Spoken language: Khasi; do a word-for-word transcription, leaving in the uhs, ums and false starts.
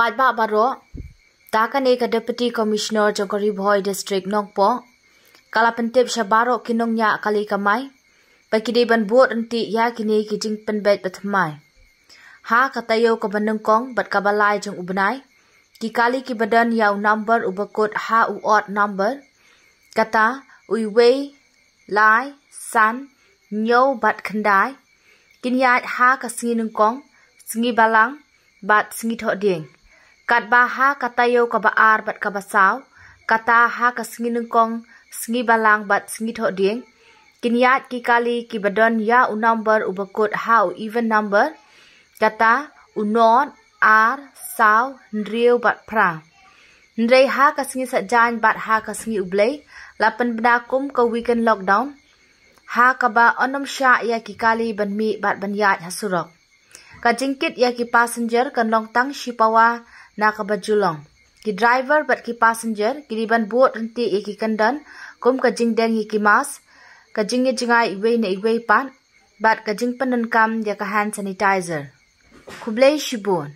Paidbah baroh, ta kane ka Deputy Commissioner jong ka Ri Bhoi District Nongpoh ka la pyntip sha baroh ki nongñiah kali kamai ba ki dei ban bud ryntih ïa kine ki jingpynbeit bathymmai. Ha ka taïew kaba nyngkong bad kaba lai jong u bnai, ki kali kiba don ïa u number uba kut ha u odd number, kata u wei, lai, san, hynñiew bad khyndai, kin ïaid ha ka sngi nyngkong, sngi balang bad sngi thohdieng. Katba ha ka taïew kaba ar bad kaba saw, kata ha ka sngi nyngkong, sngi balang bad sngi thohdieng, kin ïaid ki kali kiba don ïa u number uba kut ha u even number, kata u nod, ar, saw, hynriew bad phra. Hynrei ha ka sngi Saitjaiñ bad ha ka sngi U Blei la pynbna kum ka weekend lockdown, ha kaba yn ym shah ïa ki kali ban mih bad ban ïaid ha surok. Ka jingkit ïa ki passenger kan long tang shi pawa na kaba ju long. Ki driver bad ki passenger ki dei ban bud ryntih ïa ki kyndon, kum ka jingdeng ïa ki mask, ka jingïajngai iwei na iwei pat, bad ka jingpyndonkam ïa ka hand sanitizer. Khublei shibun.